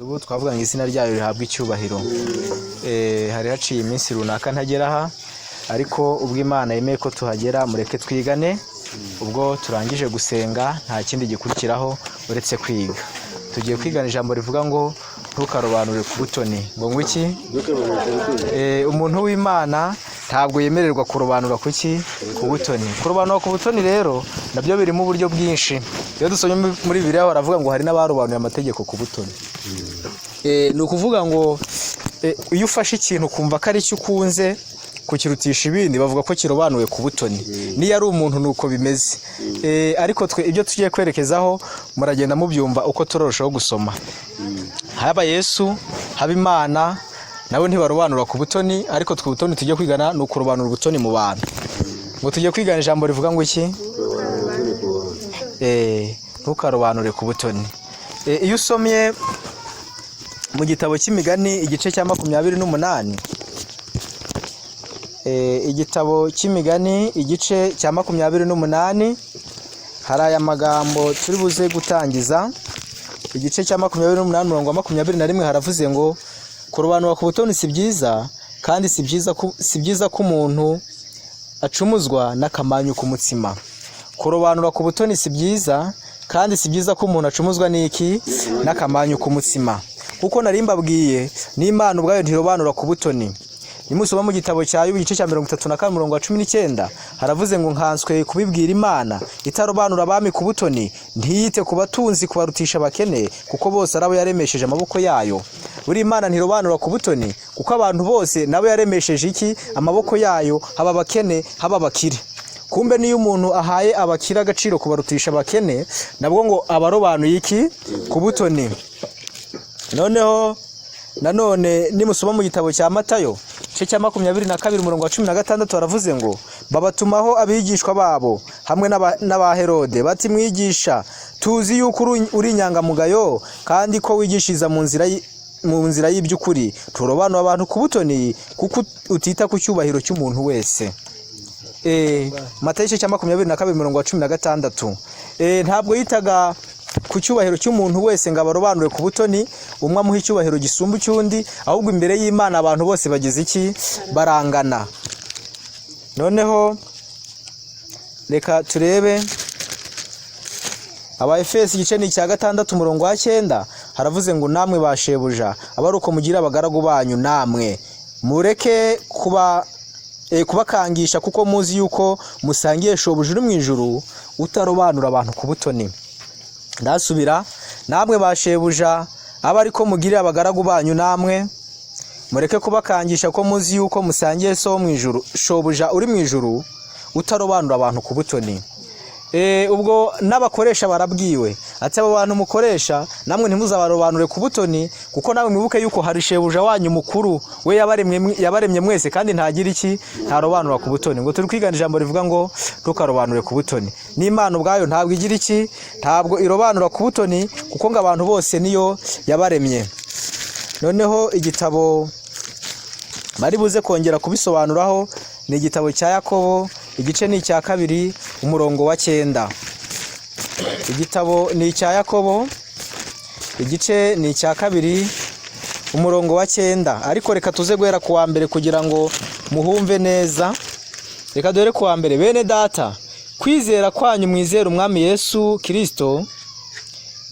Ubu twavuga ngo izina ryayo rihabwa icyubahiro. Hari haciye iminsi runaka ntagera aha, ariko ubwo Imana yemeye ko tuhagera, mureke twigane. Ubwo turangije gusenga, nta kindi gikurikiraho uretse kwiga. Tugiye kwigana ijambo rivuga ngo ntukarobanure ku butoni. Ngo iki? Umuntu w'Imana ntabwo yemererwa kurobanura kuki? Ku butoni. Kurobanura ku butoni rero nabyo birimo uburyo bwinshi. Iyo dusomye muri Bibiliya, baravuga ngo hari n'abarobanuye amategeko ku butoni. Ni ukuvuga ngo iyo ufashe ikintu ukumva ko ari cyo ukunze kukirutisha ibindi, bavuga ko kirobanuwe ku butoni. Niyo ari umuntu ni uko bimeze. Ariko twe ibyo tugiye kwerekezaho muragenda mubyumva uko turarushaho gusoma. Haba Yesu, haba Imana, nawe ntibarobanura ku butoni, ariko twe ubutoni tujye kwigana ni ukurobanura ubutoni mu bantu. Ngo tujye kwigana ijambo rivuga ngo iki? Ntukarobanure ku butoni. Iyo usomye mu gitabo cy'Imigani igice cya 28, igitabo cy'Imigani igice cya 28, hari aya magambo turi buze gutangiza. Igice cya 28, umurongo wa 21, haravuze ngo kurobanura ku butoni si byiza, kandi si byiza ko umuntu acumuzwa n'akamanyu k'umutsima. Kurobanura ku butoni si byiza, kandi si byiza ko umuntu acumuzwa n'iki? N'akamanyu k'umutsima. Kuko nari mbabwiye, n'Imana ubwayo ntirobanura ku butoni. Nimusoma mu gitabo cya Yobu igice cya 34, umurongo wa 19, haravuze ngo nkanswe kubibwira Imana itarobanura abami ku butoni, ntiyite ku batunzi kubarutisha abakene, kuko bose ari abo yaremesheje amaboko yayo. Buri Imana ntirobanura ku butoni, kuko abantu bose nabo yaremesheje iki? Amaboko yayo, haba abakene, haba abakire. Kumbe niyo umuntu ahaye abakire agaciro kubarutisha abakene, nabwo ngo abarobanuye iki? Ku butoni. Noneho nanone nimusoma mu gitabo cya Matayo igice cya 22, umurongo wa 16, baravuze ngo babatumaho abigishwa babo hamwe n'aba Herode bati: "Mwigisha, tuzi yuko uri inyangamugayo kandi ko wigishiriza mu nzira y'iby'ukuri, turobanura abantu ku butoni, kuko utita ku cyubahiro cy'umuntu wese." Matayo igice cya 22, umurongo wa 16. Ntabwo yitaga ku cyubahiro cy'umuntu wese ngo abarobanure ku butoni, umwe amuha icyubahiro gisumba icy'undi, ahubwo imbere y'Imana abantu bose bagize iki? Barangana. Noneho reka turebe Abaefesi igice ni icya 6, umurongo wa 9, haravuze ngo namwe ba shebuja, aba ari uko mugira abagaragu banyu, namwe mureke kuba kubakangisha, kuko muzi yuko musangiye shobuja uri mu ijuru utarobanura abantu ku butoni. Ndasubira: namwe ba shebuja, aba ariko mugirira abagaragu banyu, namwe mureke kubakangisha, ko muzi yuko musangiye so wo mu ijuru, shobuja uri mu ijuru utarobanura abantu ku butoni. Ubwo n'abakoresha barabwiwe ati: "Abo bantu mukoresha namwe ntimuzabarobanure ku butoni, kuko namwe mwibuke yuko hari shebuja wanyu mukuru, we yabaremye mwese, kandi ntagira iki? Ntarobanura ku butoni." Ngo turi kwigana ijambo rivuga ngo ntukarobanure ku butoni. N'Imana ubwayo ntabwo igira iki? Ntabwo irobanura ku butoni, kuko ngo abantu bose niyo yabaremye. Noneho igitabo bari buze kongera kubisobanuraho ni igitabo cya Yakobo, igice ni icya 2, umurongo wa 9. Igitabo ni icya Yakobo, igice ni icya 2, umurongo wa 9, ariko reka tuze guhera ku wa mbere kugira ngo muhumve neza. Reka duhere ku wa mbere. Bene data, kwizera kwanyu mwizera Umwami Yesu Kirisito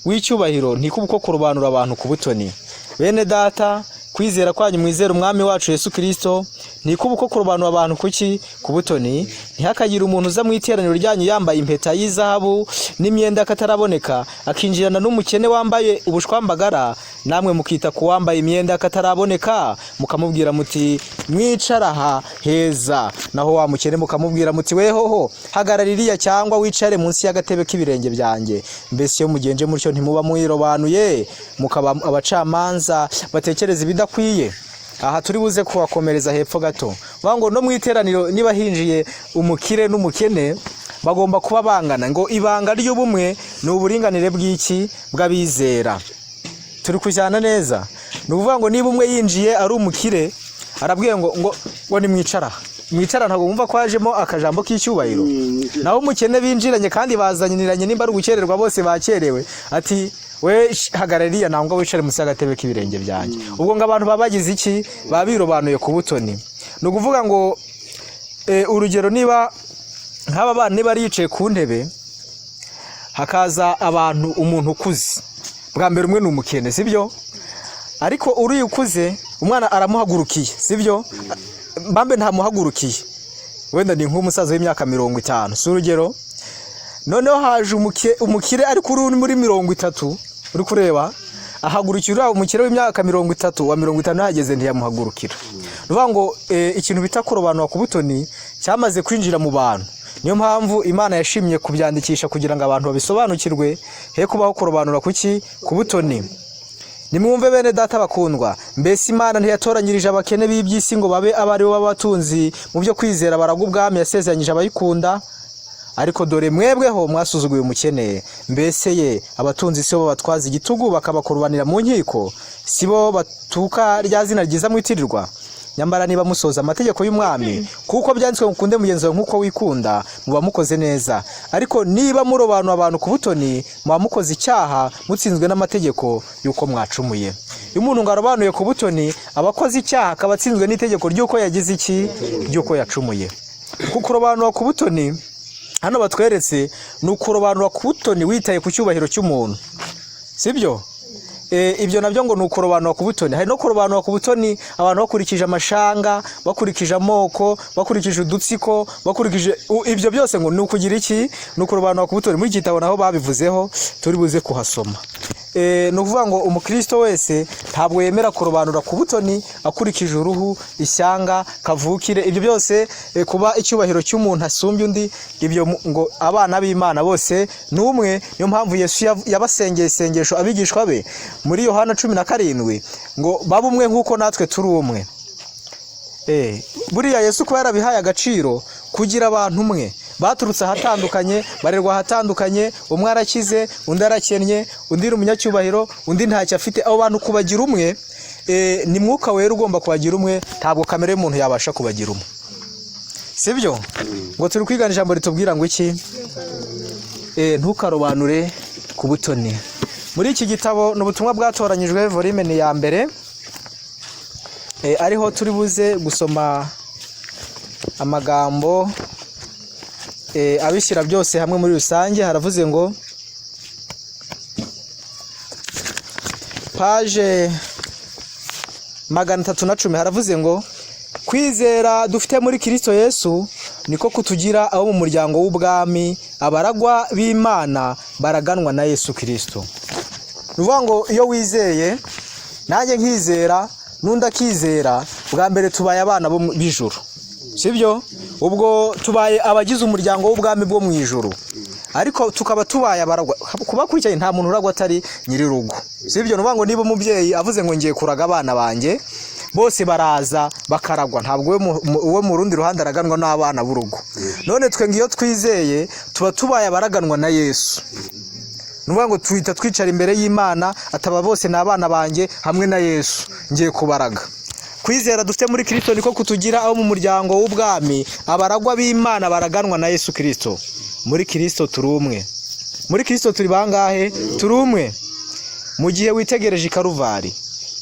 w'icyubahiro ntikuba uko kurobanura abantu ku butoni. Bene data, kwizera kwanyu mwizera Umwami wacu Yesu Kirisito ntikuba uko kurobanura abantu kuki? Ku butoni. Ntihakagire umuntu uza mu iteraniro ryanyu yambaye impeta y'izahabu n'imyenda y'akataraboneka, akinjirana n'umukene wambaye ubushwambagara, namwe mukita ku wambaye imyenda y'akataraboneka, mukamubwira muti: "Mwicara aha heza," naho wa mukene mukamubwira muti: "Wehoho hagarara iriya, cyangwa wicare munsi y'agatebe k'ibirenge byanjye." Mbese iyo mugenje mutyo, ntimuba mwirobanuye, mukaba abacamanza batekereza ibidakwiye? Aha turi buze kuhakomereza hepfo gato. Bavuga ngo no mu iteraniro niba hinjiye umukire n'umukene, bagomba kuba bangana. Ngo ibanga ry'ubumwe ni uburinganire bw'iki? Bw'abizera. Turi kujyana neza? Ni ukuvuga ngo niba umwe yinjiye ari umukire, arabwiye ngo nimwicara aha. Mwicara, ntabwo wumva ko hajemo akajambo k'icyubahiro. Naho umukene binjiranye kandi bazaniranye, nimba ari ugukererwa bose bakerewe, ati: "We hagarariya nangwa wicare munsi y'agatebe k'ibirenge byanjye." Ubwo ngo abantu baba bagize iki? Baba birobanuye ku butoni. Ni ukuvuga ngo urugero, niba nk'aba bana, niba yicaye ku ntebe, hakaza abantu, umuntu ukuze bwa mbere, umwe ni umukene, sibyo? Ariko uriya ukuze, umwana aramuhagurukiye, sibyo? Mbambe ntamuhagurukiye, wenda ni nk'umusaza w'imyaka 50, si urugero. Noneho haje umukire, ariko uri muri 30, uri kureba, ahagurukira uriya umukire w'imyaka 30. Wa 50 yahageze ntiyamuhagurukira. Ni ukuvuga ngo ikintu bita kurobanura ku butoni cyamaze kwinjira mu bantu. Niyo mpamvu Imana yashimye kubyandikisha kugira ngo abantu babisobanukirwe, he kubaho kurobanura kuki? Ku butoni. Nimwumve bene data bakundwa, mbese Imana ntiyatoranyirije abakene b'iby'isi ngo babe abo ari bo b'abatunzi mu byo kwizera, baragwa ubwami yasezeranyije abayikunda? Ariko dore mwebweho mwasuzuguye umukene. Mbese ye, abatunzi si bo babatwaza igitugu bakabakurubanira mu nkiko? Si bo batuka rya zina ryiza mwitirirwa? Nyamara niba musoza amategeko y'Umwami, kuko byanditswe ngo: "Ukunde mugenzi wawe nk'uko wikunda," muba mukoze neza. Ariko niba murobanura abantu ku butoni, muba mukoze icyaha, mutsinzwe n'amategeko y'uko mwacumuye. Iyo umuntu ngo arobanuye ku butoni, aba akoze icyaha, akaba atsinzwe n'itegeko ry'uko yagize iki? Ry'uko yacumuye. Kuko kurobanura ku butoni hano batweretse ni ukurobanura ku butoni witaye ku cyubahiro cy'umuntu, sibyo? Ibyo nabyo ngo ni ukurobanura ku butoni. Hari no kurobanura ku butoni abantu bakurikije amashanga, bakurikije amoko, bakurikije udutsiko, bakurikije ibyo byose ngo ni ukugira iki? Ni ukurobanura ku butoni. Muri iki gitabo naho babivuzeho, turi buze kuhasoma. Ni ukuvuga ngo umukristo wese ntabwo yemera kurobanura ku butoni akurikije uruhu, ishyanga, kavukire, ibyo byose, kuba icyubahiro cy'umuntu asumbye undi. Ibyo ngo abana b'Imana bose ni umwe. Niyo mpamvu Yesu yabasengeye isengesho abigishwa be muri Yohana 17 ngo babe umwe nk'uko natwe turi umwe. Buriya Yesu kuba yarabihaye agaciro kugira abantu umwe, baturutse ahatandukanye, barerwa ahatandukanye, umwe arakize, undi arakennye, undi ni umunyacyubahiro, undi ntacyo afite, abo bantu kubagira umwe, ni Mwuka Wera ugomba kubagira umwe. Ntabwo kamere y'umuntu yabasha kubagira umwe, sibyo? Ngo turi kwigana ijambo ritubwira ngo iki? Ntukarobanure ku butoni. Muri iki gitabo ni Ubutumwa Bwatoranyijwe, volume ni ya mbere, ariho turi buze gusoma amagambo abishyira byose hamwe muri rusange. Haravuze ngo page 310, haravuze ngo: "Kwizera dufite muri Kirisito Yesu niko kutugira abo mu muryango w'ubwami, abaragwa b'Imana baraganwa na Yesu Kirisito." Ni ukuvuga ngo iyo wizeye, nanjye nkizera, n'undi akizera, bwa mbere tubaye abana b'ijuru, sibyo? Ubwo tubaye abagize umuryango w'ubwami bwo mu ijuru, ariko tukaba tubaye abaragwa. Kubakurikiranye, nta muntu uragwa atari nyir'urugo, sibyo? Ni ukuvuga ngo niba umubyeyi avuze ngo ngiye kuraga abana banjye, bose baraza bakaragwa. Ntabwo we mu rundi ruhande araganwa n'abana b'urugo. None twe ngo iyo twizeye tuba tubaye abaraganwa na Yesu. Ni ukuvuga ngo tuhita twicara imbere y'Imana, ataba bose ni abana banjye hamwe na Yesu, ngiye kubaraga. Kwizera dufite muri Kirisito niko kutugira abo mu muryango w'ubwami, abaragwa b'Imana baraganwa na Yesu Kirisito. Muri Kirisito turi umwe. Muri Kirisito turi bangahe? Turi umwe. Mu gihe witegereje i Karuvari,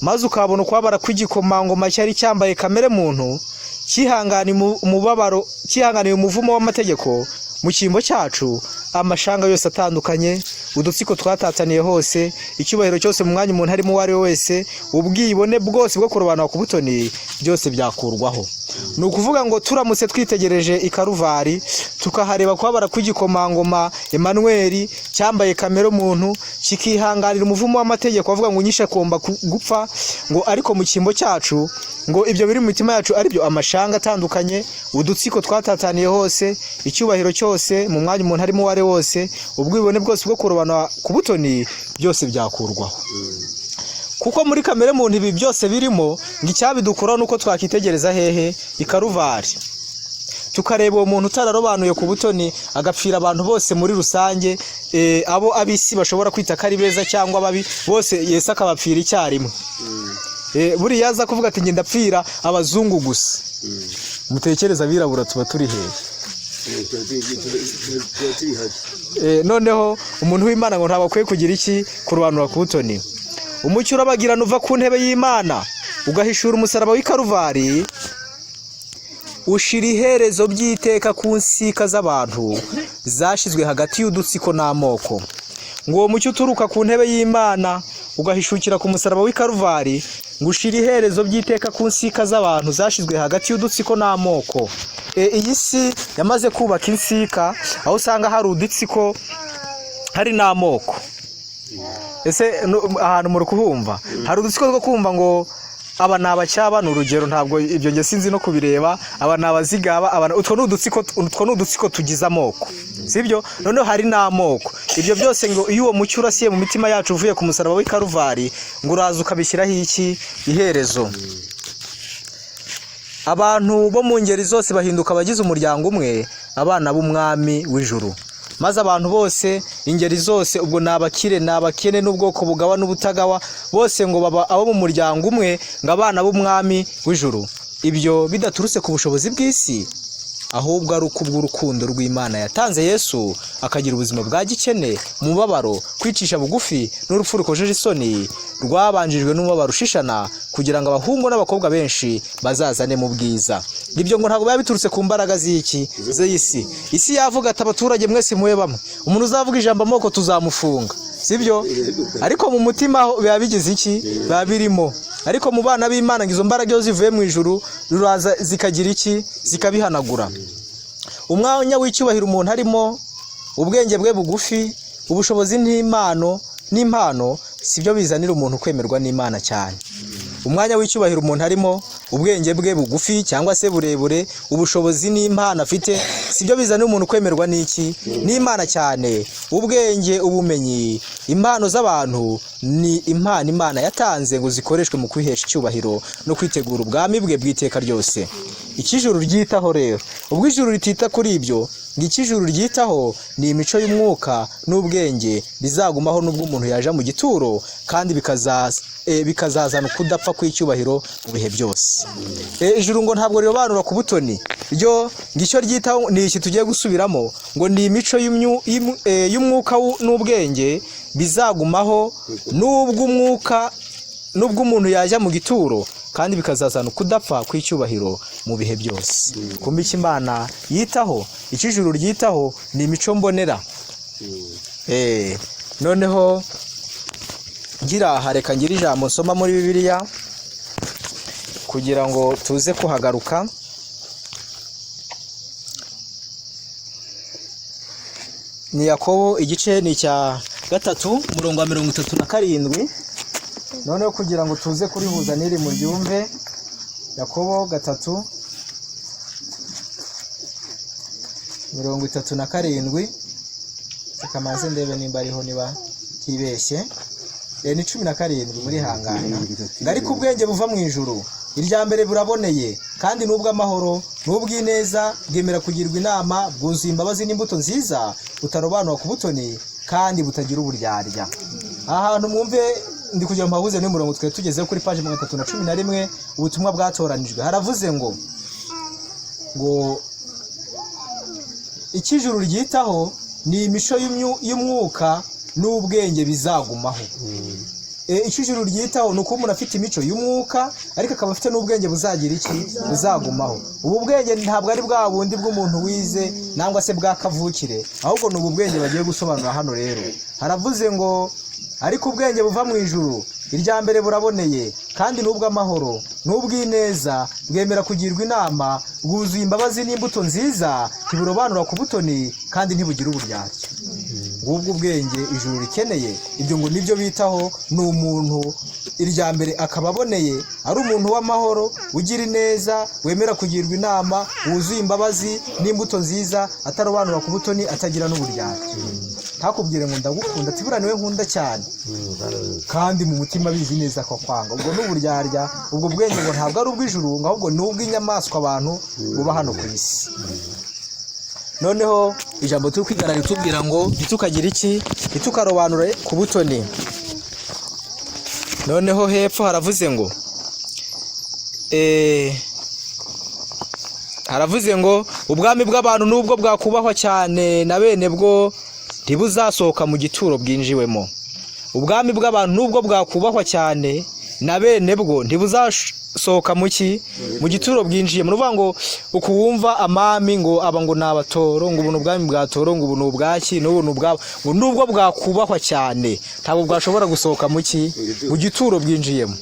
maze ukabona ukubabara kw'igikomangoma cyari cyambaye kamere muntu, cyihanganiye umubabaro, cyihanganiye umuvumo w'amategeko mu cyimbo cyacu, amashanga yose atandukanye, udutsiko twatataniye hose, icyubahiro cyose mu mwanya umuntu arimo uwo ari we wese, ubwibone bwose bwo kurobanura ku butoni, byose byakurwaho. Ni ukuvuga ngo turamutse twitegereje i Karuvari, tukahareba kubabara kw'igikomangoma Emmanuel cyambaye kamere muntu, kikihanganira umuvumo w'amategeko avuga ngo unyishe agomba gupfa, ngo ariko mu cyimbo cyacu, ngo ibyo biri mu mitima yacu, aribyo amashanga atandukanye, udutsiko twatataniye hose, icyubahiro cyose mu mwanya umuntu arimo uwo ari we wose, ubwibone bwose bwo kurobanura ku butoni, byose byakurwaho. Kuko muri kamere muntu ibi byose birimo, ngo icyabidukuraho nuko twakitegereza hehe? I Karuvari, tukareba uwo muntu utararobanuye ku butoni, agapfira abantu bose muri rusange, abo ab'isi bashobora kwita ko ari beza cyangwa babi, bose Yesu akabapfira icyarimwe. Buriya aza kuvuga ati: "Njye ndapfira abazungu gusa." Mutekereza abirabura tuba turi hehe? Tuba turi habi. Noneho umuntu w'Imana ngo ntabwo akwiye kugira iki? Kurobanura ku butoni. Umucyo urabagirana uva ku ntebe y'Imana ugahishura umusaraba w'i Karuvari, ushira iherezo by'iteka ku nsika z'abantu zashyizwe hagati y'udutsiko n'amoko. Ngo uwo mucyo uturuka ku ntebe y'Imana ugahishukira ku musaraba w'i Karuvari, ngo ushire iherezo by'iteka ku nsika z'abantu zashyizwe hagati y'udutsiko n'amoko. Iyi si yamaze kubaka insika, aho usanga hari udutsiko hari n'amoko. Ese ahantu muri kuhumva hari udutsiko two kumva ngo aba ni abacyaba, ni urugero, ntabwo ibyo njye sinzi no kubireba, aba ni abazigaba, aba utwo ni udutsiko tugize amoko, sibyo? Noneho hari n'amoko. Ibyo byose ngo iyo uwo mucyo urasiye mu mitima yacu uvuye ku musaraba w'i Karuvari, ngo uraza ukabishyiraho iki? Iherezo. Abantu bo mu ngeri zose bahinduka abagize umuryango umwe, abana b'umwami w'ijuru. Maze abantu bose, ingeri zose, ubwo ni abakire, ni abakene, n'ubwoko bugawa n'ubutagawa, bose ngo baba abo mu muryango umwe, ngo abana b'umwami w'ijuru. Ibyo bidaturutse ku bushobozi bw'isi, ahubwo ari ukubw'urukundo rw'Imana yatanze Yesu akagira ubuzima bwa gikene, umubabaro, kwicisha bugufi n'urupfu rukojeje isoni, rwabanjijwe n'umubabaro ushishana, kugira ngo abahungu n'abakobwa benshi bazazane mu bwiza. Ibyo ngo ntabwo biba biturutse ku mbaraga z'iki? Z'isi. Isi yavuga ati: "Abaturage mwese mube bamwe, umuntu uzavuga ijambo amoko tuzamufunga," sibyo? Ariko mu mutima ho biba bigize iki? Biba birimo. Ariko mu bana b'Imana, ngo izo mbaraga iyo zivuye mu ijuru, ruraza zikagira iki? Zikabihanagura. Umwanya w'icyubahiro umuntu arimo, ubwenge bwe bugufi, ubushobozi n'impano si byo bizanira umuntu kwemerwa n'Imana cyane. Umwanya w'icyubahiro umuntu arimo, ubwenge bwe bugufi cyangwa se burebure, ubushobozi n'impano afite, si byo bizanira umuntu kwemerwa n'iki? N'Imana cyane. Ubwenge, ubumenyi, impano z'abantu ni impano Imana yatanze ngo zikoreshwe mu kwihesha icyubahiro no kwitegura ubwami bwe bw'iteka ryose. Icyo ijuru ryitaho rero, ubwo ijuru ritita kuri ibyo, ngo icyo ijuru ryitaho ni imico y'umwuka n'ubwenge bizagumaho n'ubwo umuntu yaja mu gituro, kandi bikazazana ukudapfa kw'icyubahiro mu bihe byose. Ijuru ngo ntabwo rirobanura ku butoni. Ryo ngo icyo ryitaho ni iki tugiye gusubiramo, ngo ni imico y'umwuka n'ubwenge bizagumaho n'ubwo umwuka, n'ubwo umuntu yajya mu gituro, kandi bikazazana ukudapfa kw'icyubahiro mu bihe byose. Kumbe icyo Imana yitaho, icyo ijuru ryitaho, ni imico mbonera. Noneho ngira aha, reka ngira ijambo nsoma muri Bibiliya kugira ngo tuze kuhagaruka. Ni Yakobo, igice ni icya 3, umurongo wa 37. Noneho kugira ngo tuze kurihuza n'iri muryumve, Yakobo 3 37. Reka maze ndebe nimba ariho, niba tibeshye. Ni 17, muri hangana. Ngo ariko ubwenge buva mu ijuru, irya mbere buraboneye, kandi n'ubw'amahoro, n'ubw'ineza, bwemera kugirwa inama, bwuzuye imbabazi n'imbuto nziza, butarobanura ku butoni, kandi butagira uburyarya. Aha hantu mwumve, ndi kugira ngo mpahuze n'umurongo twari tugezeho kuri paji 311, ubutumwa bwatoranijwe. Haravuze ngo icyo ijuru ryitaho ni imico y'umwuka n'ubwenge bizagumaho. Icyo ijuru ryitaho ni uko umuntu afite imico y'umwuka, ariko akaba afite n'ubwenge buzagira iki? Buzagumaho. Ubu bwenge ntabwo ari bwa bundi bw'umuntu wize nangwa se bwa kavukire, ahubwo ni ubu bwenge bagiye gusobanura hano. Rero haravuze ngo ariko ubwenge buva mu ijuru, irya mbere buraboneye, kandi n'ubw'amahoro, n'ubw'ineza, bwemera kugirwa inama, bwuzuye imbabazi n'imbuto nziza, ntiburobanura ku butoni, kandi ntibugira uburyarya. Ngubwo ubwenge ijuru rikeneye. Ibyo ngo nibyo bitaho, ni umuntu irya mbere akaba aboneye, ari umuntu w'amahoro, ugira ineza, wemera kugirwa inama, wuzuye imbabazi n'imbuto nziza, atarobanura ku butoni, atagira n'uburyarya. Ntakubwire ngo ndagukunda, ati buriya niwe nkunda cyane, kandi mu mutima abizi neza ko kwanga. Ubwo ni uburyarya. Ubwo bwenge ngo ntabwo ari ubw'ijuru, ngo ahubwo ni ubw'inyamaswa, abantu buba hano ku isi. Noneho ijambo turi kwigana ritubwira ngo ntitukagira iki? Ntitukarobanure ku butoni. Noneho hepfo haravuze ngo Haravuze ngo ubwami bw'abantu nubwo bwakubahwa cyane na bene bwo, ntibuzasohoka mu gituro bwinjiwemo. Ubwami bw'abantu nubwo bwakubahwa cyane na bene bwo, ntibuzasohoka mu ki? Mu gituro bwinjiyemo. Ni ukuvuga ngo uku wumva amami ngo aba ngo ni abatoro, ngo ubu ni ubwami bwa Toro, ngo ubu ni ubwaki, n'ubu ni ubwabo, ngo nubwo bwakubahwa cyane ntabwo bwashobora gusohoka mu ki? Mu gituro bwinjiyemo.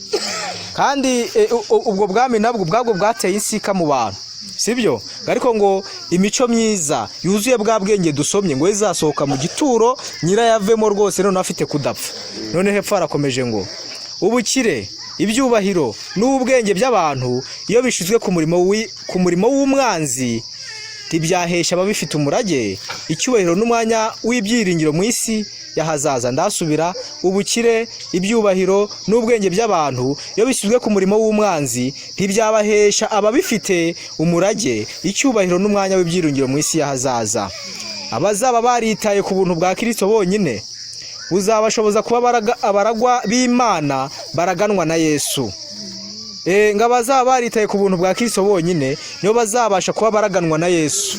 Kandi ubwo bwami nabwo ubwabwo bwateye insika mu bantu, sibyo? Ariko ngo imico myiza yuzuye bwa bwenge dusomye ngo izasohoka mu gituro, nyirayavemo rwose none afite kudapfa. None hepfo harakomeje ngo ubukire, ibyubahiro n'ubwenge by'abantu iyo bishyizwe ku murimo w'umwanzi, ntibyahesha ababifite umurage, icyubahiro n'umwanya w'ibyiringiro mu isi y'ahazaza. Ndasubira: ubukire, ibyubahiro n'ubwenge by'abantu iyo bishyizwe ku murimo w'umwanzi, ntibyabahesha ababifite umurage, icyubahiro n'umwanya w'ibyiringiro mu isi y'ahazaza. Abazaba baritaye ku buntu bwa Kristo bonyine buzabashoboza kuba abaragwa b'Imana baraganwa na Yesu. Ngo abazaba baritaye ku buntu bwa Kristo bonyine nibo bazabasha kuba baraganwa na Yesu.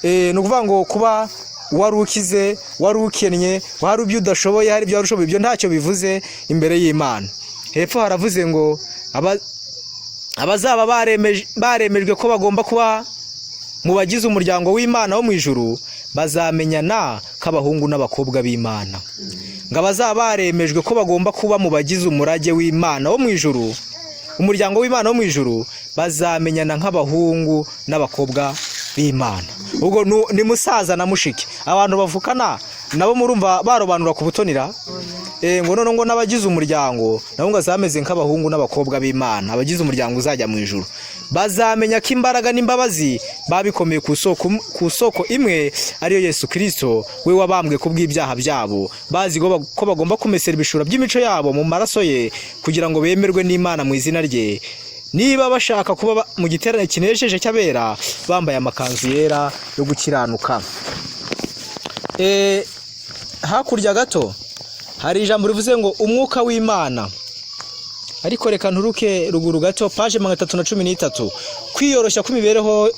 Ni ukuvuga ngo kuba wari ukize, wari ukennye, wari ibyo udashoboye, hari ibyo wari ushoboye, ibyo ntacyo bivuze imbere y'Imana. Hepfo haravuze ngo abazaba baremejwe ko bagomba kuba mu bagize umuryango w'Imana wo mu ijuru bazamenyana k'abahungu n'abakobwa b'Imana. Ngo abazaba baremejwe ko bagomba kuba mu bagize umurage w'Imana wo mu ijuru, umuryango w'Imana wo mu ijuru, bazamenyana nk'abahungu n'abakobwa b'Imana. Ubwo ni musaza na mushiki, abantu bavukana nabo murumva barobanura ku butonira. Ngo noneho ngo n'abagize umuryango nabo ngo bazameze nk'abahungu n'abakobwa b'Imana. Abagize umuryango uzajya mu ijuru bazamenya ko imbaraga n'imbabazi babikomeye ku soko imwe, ariyo Yesu Kirisito, we wabambwe ku bw'ibyaha byabo, bazi ko bagomba kumesera ibishura by'imico yabo mu maraso ye kugira ngo bemerwe n'Imana mu izina rye, niba bashaka kuba mu giterane kinejeje cy'abera bambaye amakanzu yera yo gukiranuka. Hakurya gato hari ijambo rivuze ngo umwuka w'Imana, ariko reka nturuke ruguru gato, page 313, kwiyoroshya kw'imibereho.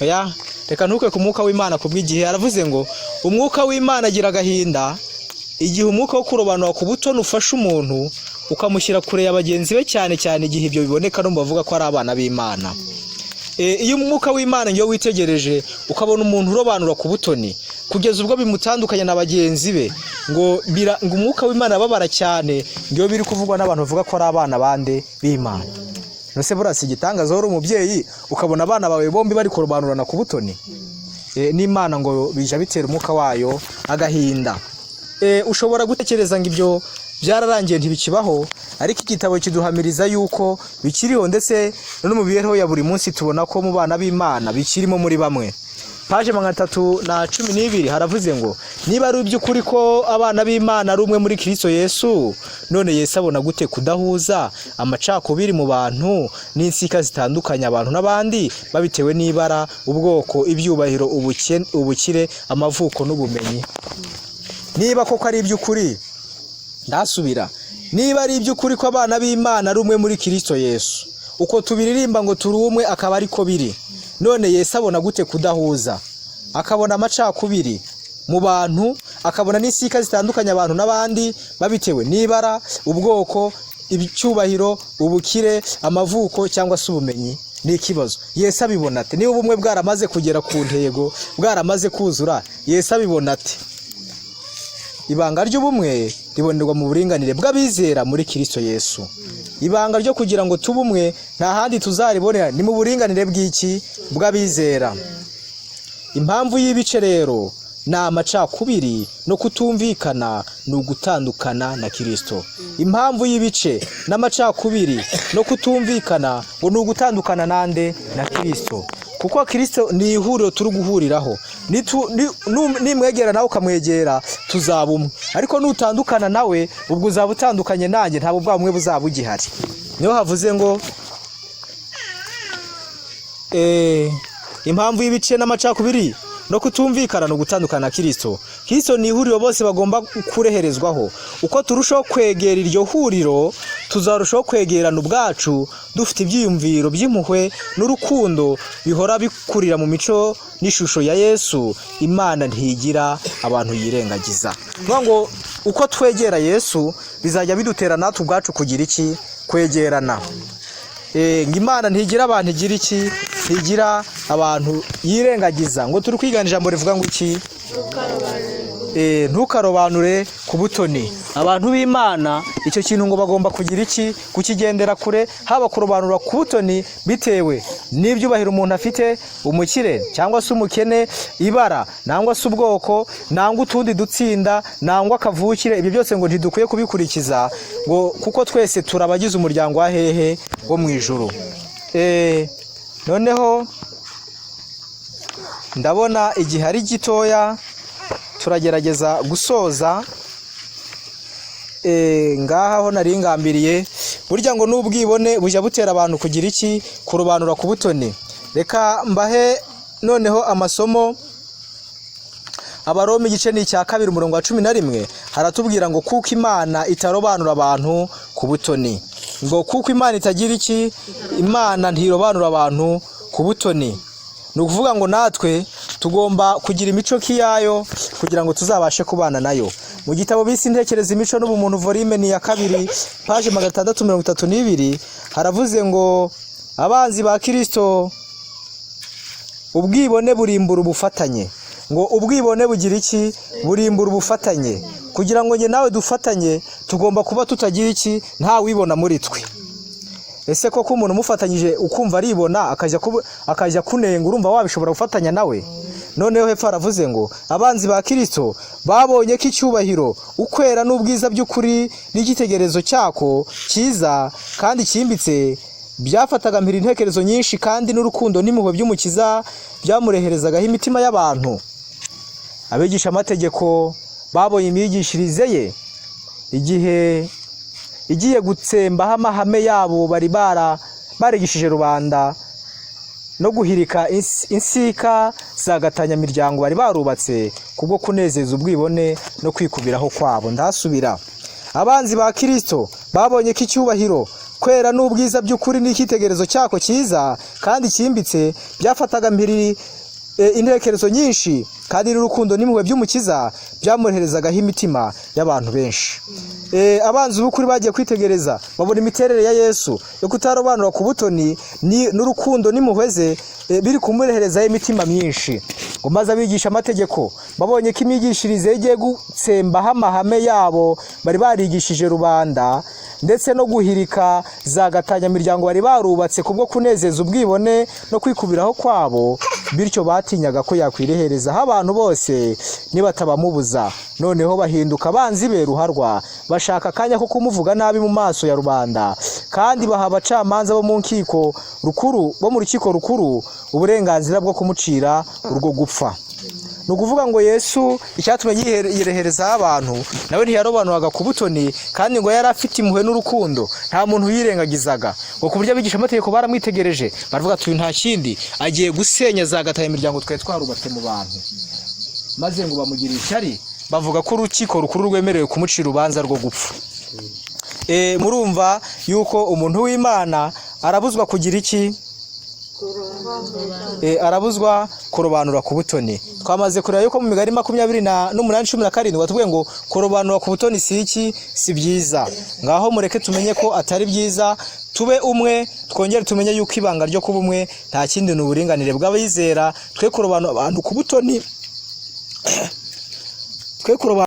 Oya, reka nturuke ku mwuka w'Imana ku bw'igihe. Aravuze ngo umwuka w'Imana agira agahinda igihe umwuka wo kurobanura ku butoni ufasha umuntu ukamushyira kure ya bagenzi be, cyane cyane igihe ibyo biboneka no mu bavuga ko ari abana b'Imana. Iyo umwuka w'Imana iyo witegereje ukabona umuntu urobanura ku butoni kugeza ubwo bimutandukanya na bagenzi be, ngo umwuka w'Imana ababara cyane ngo iyo biri kuvugwa n'abantu bavuga ko ari abana bande? B'Imana. Nose burasi igitangaza wari umubyeyi ukabona abana bawe bombi bari kurobanurana ku butoni? N'Imana ngo bija bitera umwuka wayo agahinda. Ushobora gutekereza ngo ibyo byararangiye, ntibikibaho, ariko igitabo kiduhamiriza yuko bikiriho, ndetse no mu mibereho ya buri munsi tubona ko mu bana b'Imana bikirimo muri bamwe. Page 312 haravuze ngo niba ari iby'ukuri ko abana b'Imana ari umwe muri Kristo Yesu, none Yesu abona gute kudahuza, amacakubiri mu bantu n'insika zitandukanye abantu n'abandi babitewe n'ibara, ubwoko, ibyubahiro, ubukire, amavuko n'ubumenyi? Niba koko ari iby'ukuri, ndasubira, niba ari iby'ukuri ko abana b'Imana ari umwe muri Kristo Yesu, uko tubiririmba ngo turi umwe akaba ariko biri, none Yesu abona gute kudahuza, akabona amacakubiri mu bantu, akabona n'insika zitandukanye abantu n'abandi babitewe n'ibara, ubwoko, icyubahiro, ubukire, amavuko cyangwa se ubumenyi? Ni ikibazo. Yesu abibona ate? Niba ubumwe bwaramaze kugera ku ntego, bwaramaze kuzura, Yesu abibona ate? Ibanga ry'ubumwe ribonerwa mu buringanire bw'abizera muri Kristo Yesu. Ibanga ryo kugira ngo tube umwe nta handi tuzaribonera, ni mu buringanire bw'iki? Bw'abizera. Impamvu y'ibice rero ni amacakubiri no kutumvikana, ni ugutandukana na Kristo. Impamvu y'ibice n'amacakubiri no kutumvikana ngo ni ugutandukana nande? Na Kristo. Kuko Kristo ni ihuriro turi guhuriraho. Nimwegera nawe ukamwegera, tuzaba umwe, ariko nutandukana nawe ubwo uzaba utandukanye nanjye, ntabwo bwa bumwe buzaba bugihari. Niho havuze ngo impamvu y'ibice n'amacakubiri no kutumvikana ni ugutandukana na Kristo. Kristo ni ihuriro bose bagomba kureherezwaho. Uko turushaho kwegera iryo huriro, tuzarushaho kwegerana ubwacu dufite ibyiyumviro by'impuhwe n'urukundo bihora bikurira mu mico n'ishusho ya Yesu. Imana ntigira abantu yirengagiza. Ni ngo uko twegera Yesu bizajya bidutera natwe ubwacu kugira iki? Kwegerana. Ngo Imana ntigira abantu igira iki? Ntigira abantu yirengagiza. Ngo turi kwigana ijambo rivuga ngo iki? Ntukarobanure ku butoni. Abantu b'Imana icyo kintu ngo bagomba kugira iki? Kukigendera kure, haba kurobanura ku butoni bitewe n'ibyubahiro umuntu afite, umukire cyangwa se umukene, ibara nangwa se ubwoko nangwa utundi dutsinda nangwa kavukire, ibyo byose ngo ntidukwiye kubikurikiza, ngo kuko twese turabagize umuryango wa hehe? Wo mu ijuru. Noneho ndabona igihe ari gitoya, turagerageza gusoza. Ngaha ho nari ngambiriye, burya ngo n'ubwibone bujya butera abantu kugira iki? Kurobanura ku butoni. Reka mbahe noneho amasomo. Abaroma igice ni icya 2 umurongo wa 11, haratubwira ngo kuko Imana itarobanura abantu ku butoni. Ngo kuko Imana itagira iki? Imana ntirobanura abantu ku butoni. Ni ukuvuga ngo natwe tugomba kugira imico nk'iyayo kugira ngo tuzabashe kubana nayo. Mu gitabo bise Intekerezo, Imico n'Ubumuntu, volume ni iya 2, page 632, haravuze ngo abanzi ba Kristo, ubwibone burimbura ubufatanye. Ngo ubwibone bugira iki? Burimbura ubufatanye. Kugira ngo njye nawe dufatanye, tugomba kuba tutagira iki? Nta wibona muri twe. Ese koko umuntu umufatanyije ukumva aribona, akajya kunenga, urumva wabishobora gufatanya nawe? Noneho hepfo aravuze ngo abanzi ba Kristo babonye ko icyubahiro, ukwera n'ubwiza by'ukuri n'icyitegererezo cyako cyiza kandi cyimbitse byafataga mpiri intekerezo nyinshi, kandi n'urukundo n'impuhwe by'Umukiza byamureherezagaho imitima y'abantu. Abigisha amategeko babonye imyigishirize ye igihe igiye gutsembaho amahame yabo bari barigishije rubanda, no guhirika insika za gatanyamiryango bari barubatse kubwo kunezeza ubwibone no kwikubiraho kwabo. Ndasubira, abanzi ba Kristo babonye ko icyubahiro, kwera n'ubwiza by'ukuri n'icyitegererezo cyako cyiza kandi cyimbitse byafataga mpiri intekerezo nyinshi, kandi n'urukundo n'impuhwe by'Umukiza byamureherezagaho imitima y'abantu benshi. Abanzi b'ukuri bagiye kwitegereza babona imiterere ya Yesu yo kutarobanura ku butoni n'urukundo n'impuhwe ze biri kumureherezaho imitima myinshi. Ngo maze abigisha amategeko babonye ko imyigishirize ye igiye gutsembaho amahame yabo bari barigishije rubanda, ndetse no guhirika za gatanyamiryango bari barubatse kubwo kunezeza ubwibone no kwikubiraho kwabo, bityo batinyaga ko yakwireherezaho abantu bose nibatabamubuza. Noneho bahinduka abanzi be ruharwa, bashaka akanya ko kumuvuga nabi mu maso ya rubanda, kandi baha abacamanza bo mu nkiko rukuru, bo mu rukiko rukuru, uburenganzira bwo kumucira urwo gupfa. Ni ukuvuga ngo Yesu icyatumye yireherezaho abantu, nawe ntiyarobanuraga ku butoni, kandi ngo yari afite impuhwe n'urukundo, nta muntu yirengagizaga. Ngo ku buryo abigisha amategeko baramwitegereje baravuga ati uyu nta kindi agiye gusenya za gatanya imiryango twari twarubatse mu bantu, maze ngo bamugirire ishyari, bavuga ko urukiko rukuru rwemerewe kumucira urubanza rwo gupfa. Murumva yuko umuntu w'Imana arabuzwa kugira iki? Arabuzwa kurobanura ku butoni. Twamaze kureba yuko mu Migani 28:17 batubwiye ngo kurobanura ku butoni si iki? Si byiza. Ngaho mureke tumenye ko atari byiza, tube umwe, twongere tumenye yuko ibanga ryo kuba umwe nta kindi ni uburinganire bw'abizera. Twe kurobanura abantu ku butoni, twe kurobanura